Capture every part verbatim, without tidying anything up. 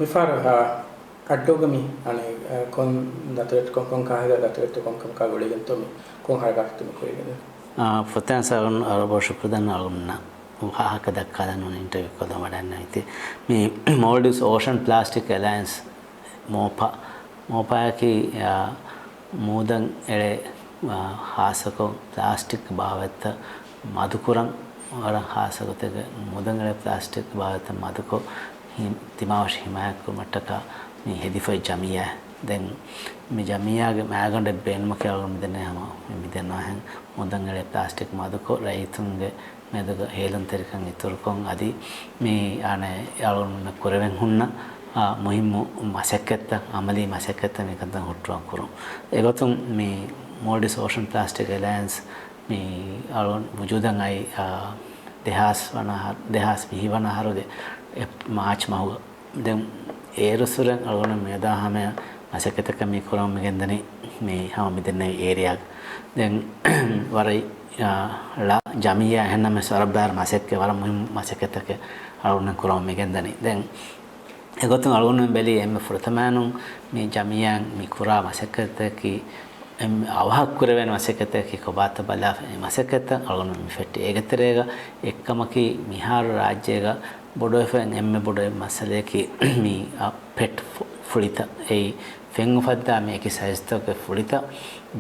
މިފަހަރު އައްޑޫގަ މި އަނެއް، އަ، ކޮން ދަތުރެއް، ކޮން، ކޮން ކާހެއްގަ ދަތުރެއް ކޮން ކަމަކާ ގުޅިގެންތޯ މި ކޮން ހަރަކާތެއް މި ކުރިގެން؟ އާ، ފުރަތަމަ ސަރުން އަޅު ބޮޑަށް ޝުކުރު ދަންނަ އަޅުގަނޑުންނަށް ވާހަކަ ދައްކާލަން އިންޓަވިއު ކޮށްލަން ވަޑައިގަންނަވަނީ. މި މޯލްޑިވްސް އޯޝަން ޕްލާސްޓިކް އެލައިންސް، މޯޕާ، މޯޕާއަކީ، އާ، މޫދަށް އެޅޭ، އާ، ހާއްސަކޮށް ޕްލާސްޓިކް ބާވަތްތައް މަދުކުރަން، ވަރަށް ހާއްސަ ގޮތެއްގަ މޫދަށް އެޅޭ ޕްލާސްޓިކް ބާވަތްތައް މަދުކޮށް، ހި-، ތިމާވެށި ހިމާޔަތްކުރުމަށްޓަކާ މި ހެދިފައި ޖަމިއްޔާ. ދެން މި ޖަމިއްޔާގެ މައިގަނޑެއް ބޭނުމަކީ އަޅުގަނޑު މިދެންނެވި ހަމަ މި މިދެންނެވިހެން މޫދަށް އެޅޭ ޕްލާސްޓިކް މަދުކޮށް ރައްޔިތުންގެ މެދުގަ ހޭލުންތެރިކަން އިތުރުކޮށް އަދި މި އަނެއް އަޅުގަނޑުމެންނަށް ކުރެވެން ހުންނަ، އާ، މުހިއްމު މަސައްކަތްތައް، އަމަލީ މަސައްކަތްތައް މިކަންތައް ހުއްޓުވަން ކުރުން. އެގޮތުން މި މޯލްޑިވްސް އޯޝަން ޕްލާސްޓިކް އެލައިންސް މި އަޅުގަނޑު ވުޖޫދަށް އައީ، އާ، ދެހާސް ވަނަ އަހަ-، ދެހާސް ވިހި ވަނަ އަހަރުގެ އެޕް-، މާޗް މަހުގަ. ދެން އޭރު ސުރެން އަޅުގަނޑު މިއަދާ ހަމަޔަށް މަސައްކަތަކަށް މި ކުރަމުން މިގެންދަނީ މި ހަމަ މިދެންނެވި އޭރިއާގަ. ދެން ވަރަށް، އާ، ޅަ ޖަމިއްޔާ އެހެންނަމަވެސް ވަރަށް ބައިވަރު މަސައްކަތް، ވަރަށް މުހިއްމު މަސައްކަތްތަކެއް އަޅުގަނޑުމެން ކުރަމުން މިގެންދަނީ. ދެން އެގޮތުން އަޅުގަނޑުމެން ބެލީ އެންމެ ފުރަތަމައިނުން މި ޖަމިއްޔާއިން މި ކުރާ މަސައްކަތަކީ އެންމެ އަވަހަށް ކުރެވޭނެ މަސައްކަތަކީ ކޮބާތޯ ބަލާފަ އެ މަސައްކަތަށް އަޅުގަނޑުމެން މި ފެއްޓީ. އޭގެ ތެރޭގަ އެއްކަމަކީ މިހާރު ރާއްޖޭގަ ބޮޑުވެފައި އެންމެ ބޮޑު މައްސަލަޔަކީ މި، އަ، ޕެޓް ފު-، ފުޅިތައް. އެއީ ފެން އުފައްދާ މި އެކި ސައިޒްތަކުގެ ފުޅިތައް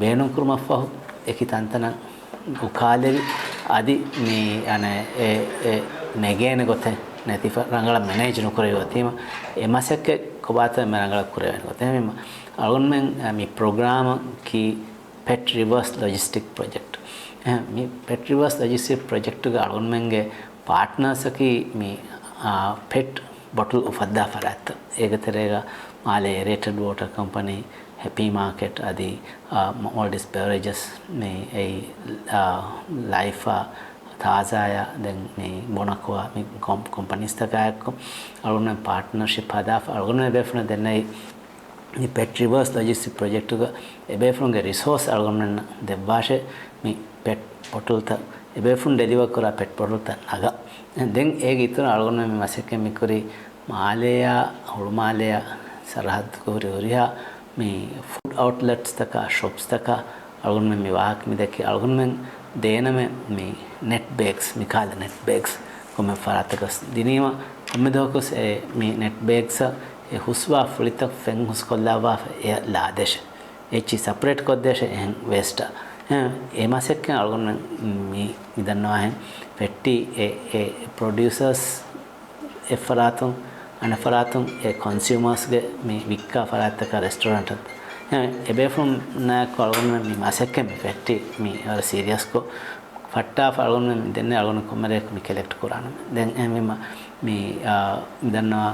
ބޭނުންކުރުމަށްފަހު އެކި ތަންތަނަށް އުކާލެވި، އަދި މި އަނެއް އެ، އެ ނެގޭނެ ގޮތެއް ނެތިފަ ރަނގަޅަށް މެނޭޖް ނުކުރެވި އޮތީމަ، އެ މަސައްކަތް ކޮބާތޯ އެންމެ ރަނގަޅަށް ކުރެވޭނެ ގޮތެއް. އެހެންވީމަ، އަޅުގަނޑުމެން މި ޕްރޮގްރާމަކީ ޕެޓް ރިވާސް ލޮޖިސްޓިކް ޕްރޮޖެކްޓް. އެ، މި ޕެޓް ރިވާސް ލޮޖިސްޓިކް ޕްރޮޖެކްޓުގެ އަޅުގަނޑުމެންގެ ޕާޓްނާސްއަކީ މި، އާ، ޕެޓް ބޮޓުލް އުފައްދާ ފަރާތްތައް. އޭގެ ތެރޭގަ މާލޭ އެރޭޓެޑް ވޯޓަރ ކަމްޕަނީ، ހެޕީ މާކެޓް އަދި، އާ، މޯލްޑިވްސް ބެވަރޭޖަސް މި އެއީ، އާ، ލައިފާ، ތާޒާޔާ، ދެން މި ބޮނަކޮއާ މި ކޮމް-، ކޮމްޕަނީސްތަކާއެއްކޮށް އަޅުގަނޑުމެން ޕާޓްނަރޝިޕް ހަދާފަ އަޅުގަނޑުމެން އެބޭފުޅުން ދެންނެވި މި ޕެޓް ރިވާސް ލޮޖިސްޓިކް ޕްރޮޖެކްޓުގަ އެބޭފުޅުންގެ ރިސޯސް އަޅުގަނޑުމެންނަށް ދެއްވާށޭ މި ޕެޓް ބޮޓުލްތައް، އެބޭފުޅުން ޑެލިވަރ ކުރާ ޕެޓް ބޮޓުލްތައް ނަގަ. ދެން އޭގެ އިތުރަށް އަޅުގަނޑުމެން މި މަސައްކަތް މިކުރީ މާލޭއާ ހުޅުމާލެއާ ސަރަހައްދުގަ ހުރި ހުރިހާ މި ފުޑް އައުޓްލެޓްސްތަކާ، ޝޮޕްސްތަކާ އަޅުގަނޑުމެން މި ވާހަކަ މި ދެއްކި އަޅުގަނޑުމެން ދޭނަމޭ މި ނެޓް ބޭގްސް، މި ކާލަ ނެޓް ބޭގްސް ކޮންމެ ފަރާތަކަސް ދިނީމަ، ކޮންމެ ދުވަހަކުސް އެ މި ނެޓް ބޭގްސްއަށް އެ ހުސްވާ ފުޅިތައް ފެން ހުސްކޮށްލާފަ އެ ލާދޭށޭ. އެއްޗި ސަޕަރޭޓް ކޮށްދޭށޭ އެހެން ވޭސްޓަށް. އެ، އެ މަސައްކަތް އަޅުގަނޑުމެން މި، މި ދަންނަވާހެން ފެއްޓީ އެ، އެ ޕްރޮޑިއުސަރސް އެއްފަރާތުން، އަނެއްފަރާތުން އެ ކޮންސިއުމާސްގެ މި ވިއްކާ ފަރާތްތަކާ ރެސްޓޯރެންޓް. އެ، އެބޭފުޅުންނާއެކު އަޅުގަނޑުމެން މި މަސައްކަތް މި ފެއްޓީ މި ވަރަށް ސީރިއަސްކޮށް ފައްޓާފަ އަޅުގަނޑުމެން މި ދެންނެވި އަޅުގަނޑު ކޮންމެ ރެއެއް މި ކެލެކްޓް ކުރާނަމޭ. ދެން އެހެންވީމަ މި، އާ، މި ދަންނަވާ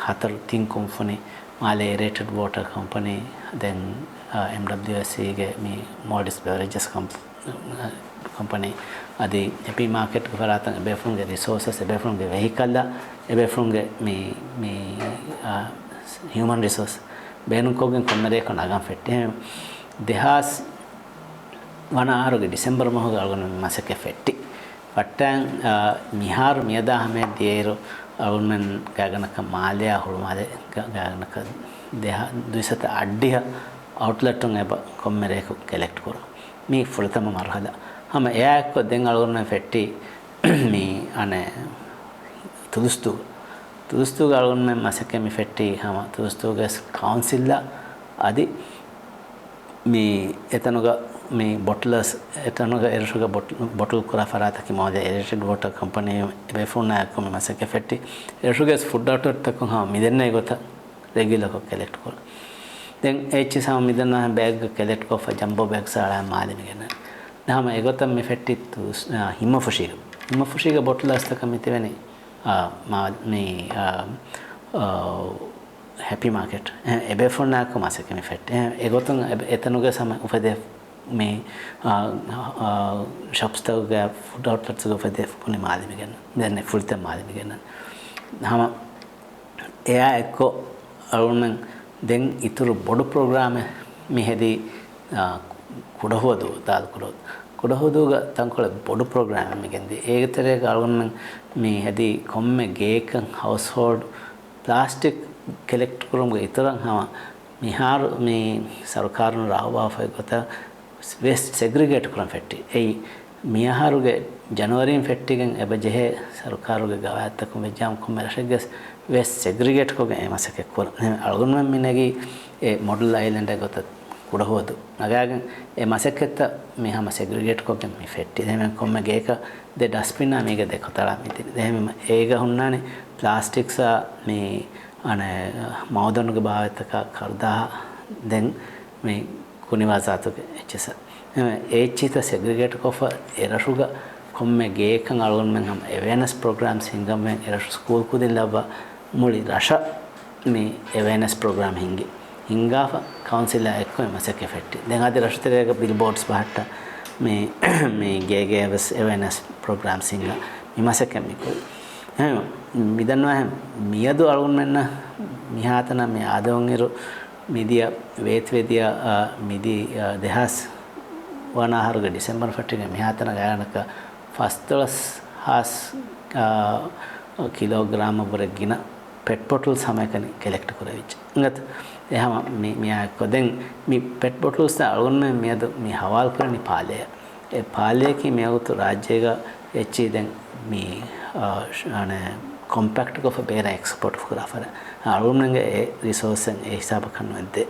ހަތަރު ތިން ކުންފުނި، މާލޭ އެރޭޓެޑް ވޯޓަރ ކަމްޕަނީ، ދެން، އާ، އެމްޑަބްލިއުއެސްސީގެ މި މޯލްޑިވްސް ބެވަރޭޖަސް ކަމްޕަ-، ކަމްޕަނީ އަދި ހެޕީ މާކެޓްގެ ފަރާތަށް އެބޭފުޅުންގެ ރިސޯސަސް، އެބޭފުޅުންގެ ވެހިކަލްއަށް، އެބޭފުޅުންގެ މި، މި، އާ، ހިއުމަން ރިސޯސް ބޭނުންކޮށްގެން ކޮންމެ ރެއަކު ނަގަން ފެއްޓި. ދެހާސް ވަނަ އަހަރުގެ ޑިސެމްބަރު މަހުގަ އަޅުގަނޑު މި މަސައްކަތް ފެއްޓި. ފައްޓަން، އާ، މިހާރު މިއަދާ ހަމަޔަށް ދިޔައިރު އަޅުގަނޑުމެން ގާތްގަނޑަކަށް މާލެއާ ހުޅުމާލެ ގާ-، ގާތްގަނޑަކަށް ދެހާ-، ދުއިސައްތަ އަށްޑިހަ އައުޓްލެޓުން އެބަ ކޮންމެ ރެއަކު ކެލެކްޓް ކުރަން. މީ ފުރަތަމަ މަރުހަލާ. ހަމަ އެއާއެއްކޮށް ދެން އަޅުގަނޑުމެން ފެއްޓީ މި އަނެއް ތުދުސްތޫ-، ތުދުސްތޫގަ އަޅުގަނޑުމެން މަސައްކަތް މި ފެއްޓީ ހަމަ ތުދުސްތޫގެ ކައުންސިލްއަށް އަދި މި އެތަނުގަ މި ބޮޓްލަސް، އެތަނުގަ އެރަށުގަ ބޮޓް-، ބޮޓުލް ކުރާ ފަރާތަކީ މާލެ އެރޭޓެޑް ވޯޓަރ ކަމްޕަނީ އެބޭފުޅުންނާއެކު މި މަސައްކަތް ފެއްޓި. އެރަށުގެ ފުޑް އައުޓްލެޓްތަކުން ހަމަ މިދެންނެވި ގޮތަށް ރެގިއުލަރކޮށް ކެލެކްޓް ކުރަން. ދެން އެއްޗިސް ހަމަ މިދަންނަވާހެން ބޭގްގަ ކެލެކްޓް ކޮށްފަ ޖަމްބޯ ބޭގްސް އަޅާ މާލެ މިގެންނަން. ހަމަ އެގޮތަށް މި ފެއްޓި ތު-، އާ، ހިމަފުށީގަ. ހިމަފުށީގަ ބޮޓުލް އަސްތަކަށް މި ތިބެނީ، އާ، މާ-، މި، އާ، އާ، ހެޕީ މާކެޓް. އެ، އެބޭފުޅުންނާއެކު މަސައްކަތް މި ފެއްޓި. އެ، އެގޮތުން އެ، އެތަނުގަ ހަމަ އުފެދޭ މި، އާ، އާ، ޝޮޕްސްތަކުގަ ފުޑް އައުޓްލެޓްސްގަ އުފެދޭ ފުނި މާލެ މިގެންނަން. ދެން ފުޅިތައް މާލެ މިގެންނަން. ހަމަ އެއާ އެއްކޮށް އަޅުގަނޑުމެން ދެން އިތުރު ބޮޑު ޕްރޮގްރާމެއް މި ހެދީ، އާ، ކުޑަހުވަދޫ ދާލުކުޑަހު-، ކުޑަހުވަދޫގަ ތަންކޮޅެއް ބޮޑު ޕްރޮގްރާމެއް މި ގެންދި. އޭގެ ތެރޭގަ އަޅުގަނޑުމެން މި ހެދީ ކޮންމެ ގެއަކަށް ހައުސްހޯލްޑް ޕްލާސްޓިކް ކަލެކްޓް ކުރުމުގެ އިތުރަށް ހަމަ މިހާރު މި ސަރުކާރުން ރާވާފައި ގޮތަށް ވޭސްޓް ސެގްރިގޭޓް ކުރަން ފެއްޓި. އެއީ މިއަހަރުގެ ޖަނުއަރީން ފެއްޓިގެން އެބަ ޖެހޭ ސަރުކާރުގެ ގަވާއިދުތަކުން ވެއްޖާމަ ކޮންމެ ރަށެއްގެ ވޭސްޓް ސެގްރިގޭޓް ކޮށްގެން އެ މަސައްކަތް ކުރަން. އެހެން އަޅުގަނޑުމެން މި ނެގީ އެ މޮޑެލް އައިލެންޑެއް ގޮތަށް ކުޑަހުވަދު ނަގާގެން އެ މަސައްކަތްތައް މި ހަމަ ސެގްރިގޭޓް ކޮށްގެން މި ފެއްޓި. އެހެން ކޮންމެ ގޭކަށް ދެ ޑަސްޓްބިންއާ މީގެ ދެ ކޮތަޅާ މި ދިން. އެހެން އޭގަ ހުންނާނެ ޕްލާސްޓިކްސްއާ މި އަނެއް މައުދަނުގެ ބާވަތްތަކާ ކަރުދާހާ ދެން މި ކުނިވާޒާތުގެ އެއްޗިސް. އެ އެއްޗިތައް ސެގްރިގޭޓް ކޮށްފަ އެރަށުގަ ކޮންމެ ގޭކަން އަޅުގަނޑުމެން ހަމަ އެވެނަސް ޕްރޮގްރާމްސް ހިންގަންވެން އެރަށު ސްކޫލް ކުދިން ލައްވާ މުޅި ރަށަށް މި އެވެނަސް ޕްރޮގްރާމް ހިންގި. ހިންގާފަ ކައުންސިލާ އެއްކޮށް އެ މަސައްކަތް ފެއްޓި. ދެން އަދި ރަށުތެރޭގަ ބިލްބޯޑްސް ބަހައްޓާ މި، މި ގޭގޭ ވެސް އެވެނަސް ޕްރޮގްރާމްސް ހިންގާ މި މަސައްކަތް މި ކުރި. އެހެން މިދަންނަވާހެން މިއަދު އަޅުގަނޑުމެންނަށް މިހާތަނަށް މި އާދެވުންއިރު މިދިޔަ ވޭތުވެދިޔަ، އާ، މިދި، އާ، ދެހާސް ވަނަ އަހަރުގެ ޑިސެމްބަރު ފެށިގެން މިހާތަނަށް ގާތްގަނޑަކަށް ފަސްދޮޅަސް ހާސް، އާ، ކިލޯގްރާމަށްވުރެ ގިނަ ޕެޓް ބޮޓުލްސް ހަމައެކަނި ކަލެކްޓް ކުރެވިއްޖެ. އިނގޭތަ؟ އެ ހަމަ މި، މިއާއެއްކޮށް ދެން މި ޕެޓް ބޮޓުލްސްތައް އަޅުގަނޑުމެން މިއަދު މި ހަވާލުކުރަނީ ޕާލޭއަށް. އެ ޕާލޭއަކީ މިވަގުތު ރާއްޖޭގަ އެއްޗިހި ދެން މި، އާ، ޝް-، އަނެއް ކޮމްޕެކްޓްކޮށްފަ ބޭރަށް އެކްސްޕޯޓް ކުރާ ފަރާތް. އަޅުގަނޑުމެންގެ އެ ރިސޯސްއެއް އެ ހިސާބަކަށް ނުވެއްދޭ.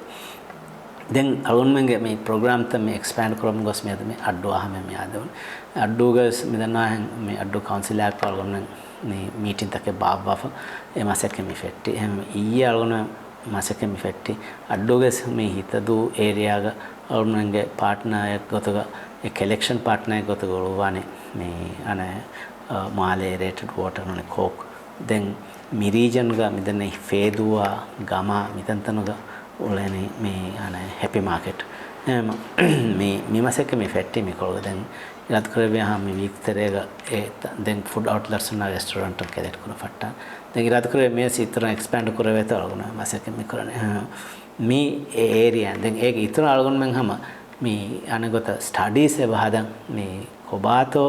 ދެން އަޅުގަނޑުމެންގެ މި ޕްރޮގްރާމްތައް މި އެކްސްޕޭންޑް ކުރަމުން ގޮސް މިއަދު މި އައްޑޫ އަހަމެން މި އާދެވުނު. އައްޑޫގަސް މިދަންނާހެން މި އައްޑޫ ކައުންސިލާއެއްކޮށް އަޅުގަނޑުމެން މި މީޓިންތަކެއް ބާއްވާފަ އެ މަސައްކަތް މި ފެއްޓި. އެހެން އިއްޔެ އަޅުގަނޑުމެން މަސައްކަތް މި ފެއްޓި. އައްޑޫގަސް މި ހިތަދޫ އޭރިއާގަ އަޅުގަނޑުމެންގެ ޕާޓްނާއެއް ގޮތުގަ، އެ ކަލެކްޝަން ޕާޓްނާއެއް ގޮތުގަ އުޅުއްވާނެ މި އަނެއް، އަ، މާލޭ އޭރޭޓެޑް ވޯޓަރ ނޫނީ ކޯކް. ދެން މި ރީޖަންގަ މިދަންނަ ފޭދޫއާ ގަމާ މިތަންތަނުގަ އުޅެނީ މި އަނެއް ހެޕީ މާކެޓް. އެހެން މި، މި މަސައްކަތް މި ފެއްޓީ މިކޮޅުގަ. ދެން އިރާދަކުރެއްވިޔާ ހަމަ މި ވީކް ތެރޭގަ އެ ތަ-، ދެން ފުޑް އައުޓްލެޓްސް ހުންނަ ރެސްޓޯރެންޓުން ކަލެކްޓް ކުރަން ފައްޓާ. ދެން އިރާދަކުރެއްވި މިވެސް އިތުރަށް އެކްސްޕޭންޑް ކުރެވޭތޯ އަޅުގަނޑު މަސައްކަތް މި ކުރަނީ. އެހެން މި އެ އޭރިއާ. ދެން އޭގެ އިތުރަށް އަޅުގަނޑުމެން ހަމަ މި އަނެއް ގޮތަށް ސްޓަޑީސް އެބަ ހަދަން މި ކޮބާތޯ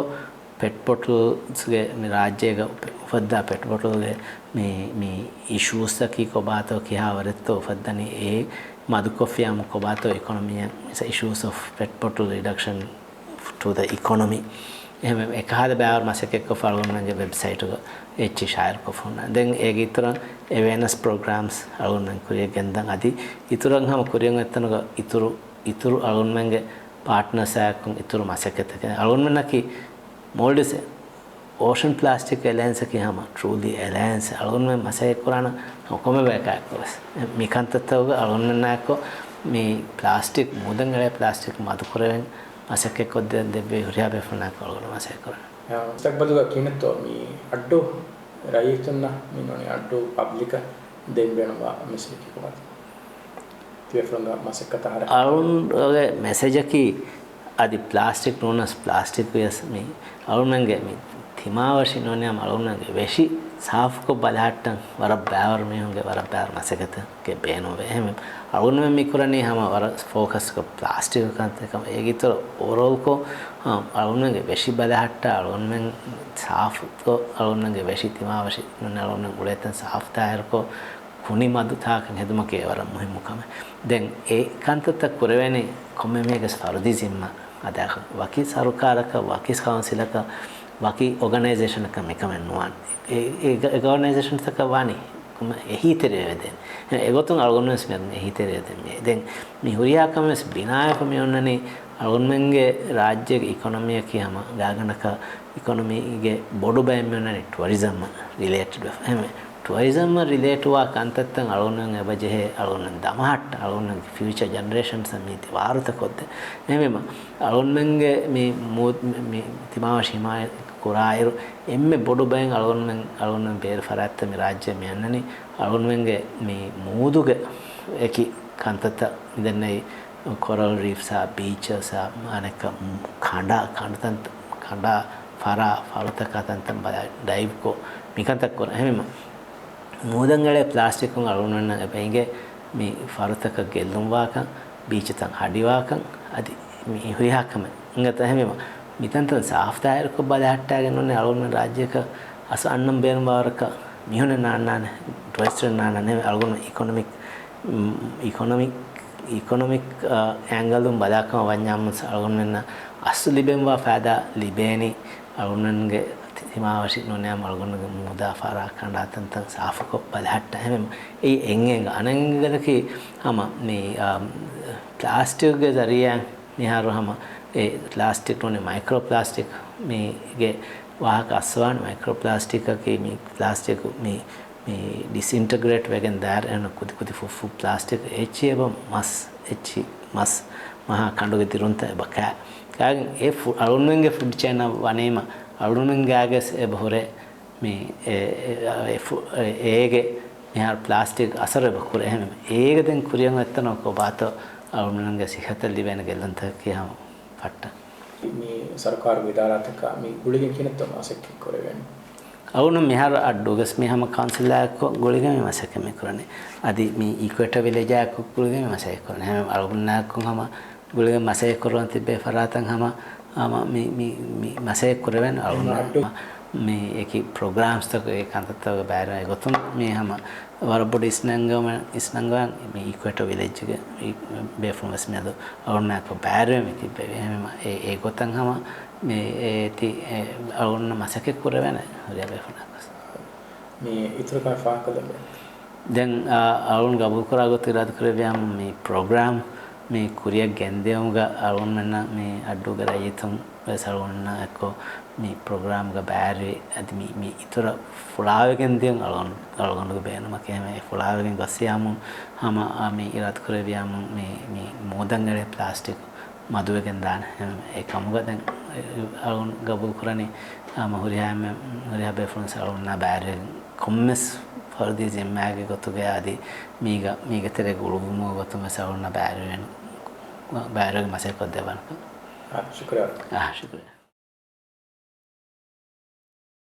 ޕެޓް ބޮޓުލްސްގެ މި ރާއްޖޭގަ އުފައްދާ ޕެޓް ބޮޓުލްގެ މި، މި އިޝޫސްއަކީ ކޮބާތޯ ކިހާވަރެއްތޯ އުފައްދަނީ އެ މަދުކޮށްފިޔާމު ކޮބާތޯ އިކޮނޮމީއަށް އިޝޫސް އޮފް ޕެޓް ބޮޓުލް ރިޑަކްޝަން ޓު ދަ އިކޮނޮމީ. އެހެން އެކަހަލަ ބައިވަރު މަސައްކަތްކޮށްފަ އަޅުގަނޑުމެންގެ ވެބްސައިޓުގަ އެއްޗި ޝާއިރުކޮށްފަ ހުންނަ. ދެން އޭގެ އިތުރަށް އެވެނަސް ޕްރޮގްރާމްސް އަޅުގަނޑުމެން ކުރިއަށް ގެންދަން އަދި އިތުރަށް ހަމަ ކުރިއަށް އޮތްތަނުގަ އިތުރު، އިތުރު އަޅުގަނޑުމެންގެ ޕާޓްނަރސްއާއެކު އިތުރު މަސައްކަތްތަކެއް އަޅުގަނޑުމެންނަކީ މޯލްޑިވްސް އޯޝަން ޕްލާސްޓިކް އެލައިންސަކީ ހަމަ ޓްރޫލީ އެލައިންސް އަޅުގަނޑުމެން މަސައްކަތްކުރާނަ ކޮންމެ ބަޔަކާއެކު ވެސް މި ކަންތައްތަކުގަ އަޅުގަނޑުމެންނާއެކު މި ޕްލާސްޓިކް މޫދަށް އެޅޭ ޕްލާސްޓިކް މަދުކުރެވެން މަސައްކަތްކޮށްދޭން ދެއްވި ހުރިހާ ބޭފުޅުންނާއެކު އަޅުގަނޑު މަސައްކަތްކުރަނީ. މުސްތަގްބަލުގަ ކިހިނެއްތޯ މި އައްޑޫ ރައްޔިތުންނަށް މި ނޫނީ އައްޑޫ ޕަބްލިކަށް ދޭން ބޭނުންވާ މެސެޖަކީ ކޮބާތޯ؟ ތިބޭފުޅުންގެ މަސައްކަތާ ހަރަ އަޅުގަނޑުގެ މެސެޖަކީ އަދި ޕްލާސްޓިކް ނޫނަސް ޕްލާސްޓިކް ވިޔަސް މި އަޅުގަނޑުމެންގެ މި ތިމާވަށި ނޫނީ ހަމަ އަޅުގަނޑުމެންގެ ވެށި ސާފުކޮށް ބަލަހައްޓަން ވަރަށް ބައިވަރު މީހުންގެ ވަރަށް ބައިވަރު މަސައްކަތެއްގެ ބޭނުންވޭ. އެހެން އަޅުގަނޑުމެން މި ކުރަނީ ހަމަ ވަރަށް ފޯކަސްކޮށް ޕްލާސްޓިކް ކަންތައް ކަމަށް. އޭގެ އިތުރަށް އޯވަރޯލްކޮށް، އާ، އަޅުގަނޑުމެންގެ ވެށި ބަލަހައްޓާ އަޅުގަނޑުމެން ސާފުކޮށް އަޅުގަނޑުމެންގެ ވެށި ތިމާވަށި ނޫނީ އަޅުގަނޑުމެން އުޅޭތަން ސާފު ތާހިރުކޮށް ކުނި މަދު ތާކަށް ހެދުމަކީ ވަރަށް މުހިއްމު ކަމެއް. ދެން އެ ކަންތައްތައް ކުރެވޭނީ ކޮންމެ މީހެއްގެ ފަރުދީ ޒިންމާ އަދާކޮށް. ވަކި ސަރުކާރަކަށް، ވަކި ކައުންސިލަކަށް، ވަކި އޯގަނައިޒޭޝަނަކަށް މިކަމެއް ނުވާނެ. އެ، އެ، އެ އޯގަނައިޒޭޝަންތަކަށް ވާނީ ކޮންމެ އެހީތެރިވެދޭނެ. އެގޮތުން އަޅުގަނޑުވެސް މި އެހީތެރިވެދޭނެ. ދެން މި ހުރިހާ ކަމެއް ވެސް ބިނާވެފަ މި އޮންނަނީ އަޅުގަނޑުމެންގެ ރާއްޖޭގެ އިކޮނޮމީއަކީ ހަމަ ގާގަނޑަކަށް އިކޮނޮމީގެ ބޮޑު ބައެއް މި އޮންނަނީ ޓުއަރިޒަމްއަށް ރިލޭޓެޑް ވެފަ. އެހެންވެ، ޓުއަރިޒަމްއަށް ރިލޭޓްވާ ކަންތައްތައް އަޅުގަނޑުމެން އެބަ ޖެހޭ އަޅުގަނޑުމެން ދަމަހައްޓަ، އަޅުގަނޑުމެންގެ ފިއުޗަ ޖެނެރޭޝަންސްއަށް މީތި ވާރުތަ ކޮށްދޭ. އެހެންވީމަ، އަޅުގަނޑުމެންގެ މި މޫ-، މި، މި ތިމާވަށި ހިމާޔަތް ކުރާއިރު، އެންމެ ބޮޑު ބައެއް އަޅުގަނޑުމެން، އަޅުގަނޑުމެން ބޭރު ފަރާތްތައް މި ރާއްޖެ މި އަންނަނީ، އަޅުގަނޑުމެންގެ މި މޫދުގެ އެކި ކަންތައްތައް މިދެންނެވި ކޮރަލް ރީފްސްއާ، ބީޗަސްއާ، އަނެއްކާ ކަނޑާ، ކަނޑުތަން، ކަނޑާ، ފަރާ، ފަރުތަކާ ތަންތަން ބަލާ ޑައިވްކޮށް، މިކަންތައް ކުރަން. އެހެންވީމަ، މޫދަށް އެޅޭ ޕްލާސްޓިކުން އަޅުގަނޑުމެންނަށް އެބަ އެނގޭ މި ފަރުތަކަށް ގެއްލުންވާކަން، ބީޗުތައް ހަޑިވާކަން، އަދި މި ހުރިހާ ކަމެއް. އިނގޭތަ؟ އެހެންވީމަ، މިތަންތަން ސާފު ތާހިރުކޮށް ބަލަހައްޓާގެން ނޫނީ އަޅުގަނޑުމެން ރާއްޖޭގަ އަސް އަންނަން ބޭނުންވާވަރަކަށް މީހުންނަށް ނާންނާނެ، ޓުވެސްޓްރެން ނާންނާނެ، އަޅުގަނޑު އިކޮނޮމިކް، އިކޮނޮމިކް، އިކޮނޮމިކް އެންގަލުން ބަލާކަމަށް ވަންޏާމުސް އަޅުގަނޑުމެންނަށް އަސްލު ލިބެންވާ ފައިދާ ލިބޭނީ އަޅުގަނޑުމެންގެ ތިމާވަށި ނޫން މަ އަޅުގަނޑުގެ މޫދާ ފަރާ ކަނޑާތަންތަން ސާފުކޮށް ބަލަހައްޓަ. އެހެން އެއީ އެންގޭ އަނެއްގަލަކީ ހަމަ މި، އާ، ޕްލާސްޓިކްގެ ޒަރީއާ މިހާރު ހަމަ އެ ޕްލާސްޓިކް ނޫނީ މައިކްރޯ ޕްލާސްޓިކް މީގެ ވާހަކަ އައްސަވާނެ. މައިކްރޯ ޕްލާސްޓިކަކީ މި ޕްލާސްޓިކު މި، މި ޑިސްއިންޓަގްރޭޓް ވެގެން ދާއިރު އެހެން ކުދި ކުދި ފުށް ފުށް ޕްލާސްޓިކް އެއްޗި އެބަ މަސް، އެއްޗި މަސް މަހާ ކަނޑުގެ ދިރުންތައް އެބަ ކާ. ކާގެން އެ ފު-، އަޅުގަނޑުމެންގެ ފުޑް ޗެއިނަށް ވަނީމަ އަޅުގަނޑުމެން ގާގެސް އެބަ ހުރޭ މި އެ، އެ، އެ، އެ ފު-، އެ، އޭގެ މިހާރު ޕްލާސްޓިކް އަސަރު އެބަ ކުރޭ. އެހެން އޭގެ ދެން ކުރިއަށް އޮތްތަނަކު ބާތޯ އަޅުގަނޑުމެންގެ ސިއްހަތަށް ލިބޭނެ ގެއްލުންތަކަކީ ހަމަ ފައްޓަ. މި ސަރުކާރުގެ އިދާރާތަކާ މި ގުޅިގެން ކިހިނެއްތޯ މަސައްކަތް ކުރެވޭނެ؟ އަޅުގަނޑު މިހާރު އައްޑޫގަސް މި ހަމަ ކައުންސިލާއެކު ގުޅިގެން މި މަސައްކަތް މި ކުރަނީ. އަދި މި އީކުއޭޓަ ވިލެޖާއެކު ގުޅިގެން މި މަސައްކަތް ކުރަނީ. ހަމަ އަޅުގަނޑާއެކު ހަމަ ގުޅިގެން މަސައްކަތް ކުރަން ތިއްބޭ ފަރާތަށް ހަމަ، ހަމަ މި، މި، މި މަސައްކަތް ކުރެވޭނެ. އަޅުގަނޑު މި އެކި ޕްރޮގްރާމްސްތަކު އެ ކަންތައްތަކުގެ ބައިވެރިވުމުގެ ގޮތުން މި ހަމަ ވަރަށް ބޮޑު އިސްނަންގަވަން، އިސްނަންގަވަން މި އީކުއޭޓަ ވިލެޖްގެ ބޭފުޅުން ވެސް މިއަދު އަޅުގަނޑާއެކު ބައިވެރިވެ މި ތިއްބެވި. އެހެންވީމަ އެ، އެ ގޮތަށް ހަމަ މި އޭތި އެ އަޅުގަނޑު މަސައްކަތް ކުރެވޭނެ ހުރިހާ ބޭފުޅަކަސް. މި އިތުރު ކަމެއް ފާހަގަކޮށްލަން ބޭނުންތަ؟ ދެން، އާ، އަޅުގަނޑު ގަބޫލުކުރާ ގޮތުން އިރާދަކުރެއްވިއްޔާމު މި ޕްރޮގްރާމް މި ކުރިއަށް ގެންދިޔުމުގަ އަޅުގަނޑުމެންނަށް މި އައްޑޫގެ ރައްޔިތުން ވެސް އަޅުގަނޑުމެންނާ އެއްކޮށް މި ޕްރޮގްރާމްގަ ބައިވެރިވެ، އަދި މި، މި އިތުރަށް ފުޅާވެގެން ދިޔުން އަޅުގަނޑު، އަޅުގަނޑުގެ ބޭނުމަކީ ހަމަ އެ ފުޅާވެގެން ގޮއްސިޔާމު ހަމަ، އާ، މި އިރާދަކުރެއްވިއްޔާމު މި، މި މޫދަށް އެޅޭ ޕްލާސްޓިކް މަދުވެގެން ދާނެ. އެ ކަމުގަ ދެން އަޅުގަނޑު ގަބޫލު ކުރަނީ، އާ، ހުރިހާ އެންމެ، ހުރިހާ ބޭފުޅުން ވެސް އަޅުގަނޑުންނާ ބައިވެރިވެގެން ކޮންމެސް ފަރުދީ ޒިންމާގެ ގޮތުގަ އަދި މީގަ، މީގެ ތެރޭގަ އުޅުއްވުމުގެ ގޮތުން ވެސް އަޅުގަނޑުންނާ ބައިވެރިވެގެން، ބައިވެރިވެގެން މަސައްކަތް ކޮށްދެއްވާނެ. އާ، ޝުކުރިއްޔާ. އާ، ޝުކުރިއްޔާ.